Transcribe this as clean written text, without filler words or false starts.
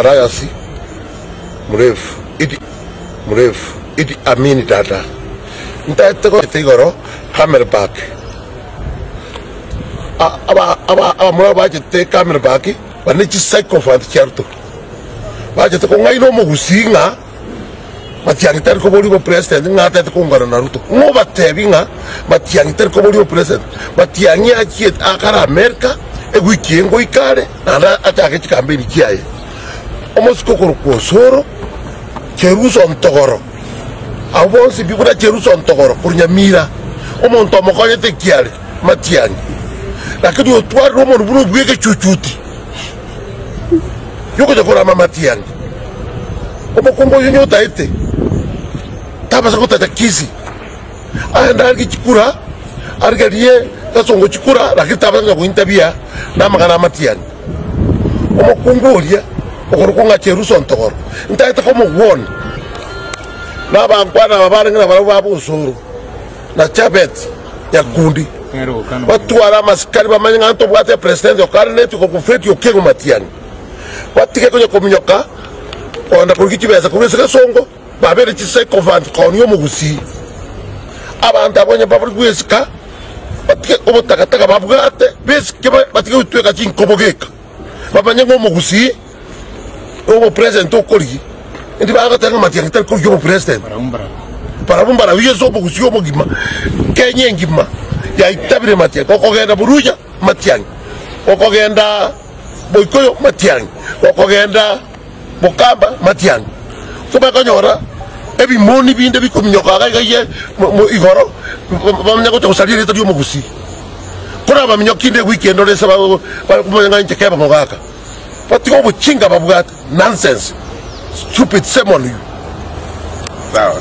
Arayasi mrefu Idi mrefu Idi Amini dada ntaete goeta igoro Camelback abamura bachete Camelback bare ne chisycophant chia Ruto bachete kong'aina omogusii ng'a Matiang'i tari koboria obopresident ng'a atete koungana na Ruto ng'o obatebi ng'a Matiang'i tari koboria obopresident Matiang'i achiete akare America ewiki eye ngoika are naende achake chikampeni chiaye omosike okorokwa Osoro Cheruso Ntogoro abwo bonsi pi buna Cheruso Ntogoro korwa Nyamira omonto omokonyete ekiare Matiang'i lakini otwarire omonwe buna obwa egechuchuti. Yogocha korama Matiang'i. Omokungu oyio onye otaete, tabasa gotacha Kisii. Aende arigie chikura, arigerie Gasongo chikura, lakini tabasa konya gointabia namang'ana a Matiang'i. Omokungu oria okorokwa ng'a Cheruso Ntogoro, ntaete komogwoni nabankwana aba barenge nabarabwo ba Bosoro na Chabet Nyakundi, batware amasikani bamanye ng'a ntobwate epresident okareneti okofeti okegwa Matiang'i. Batige konya kominyoka kogenda korigia chibesa korwa ase egesongo, babere chisycophant koonia omogusii. Abanto abwo onye mbabori gwesika, batige obotakataka babwate, besike batige gotweka chinkobo geka, bamanye ng'a omogusii obopresident okorigia. Indi bagoteba ng'a Matiang'i tari korigia obopresident. Barabwo mbarabwo ase omogusii omogima, Kenya engima yaitabire Matiang'i. Gokogenda Boruya, Matiang'i. Gokogenda Boikoyo, Matiang'i. Gokogenda Bokamba, Matiang'i. Tobakonyora ebimoni binde bikominyoka iga iga igoro, bamanye gocha gosaria erieta ri'omogusii. Korabaminyokie inde ewiki ende ore ase bakomanya ng'a inche keba mogaka. Batige obochinga babwate. Nonsense. Stupid shame on you. Sawa.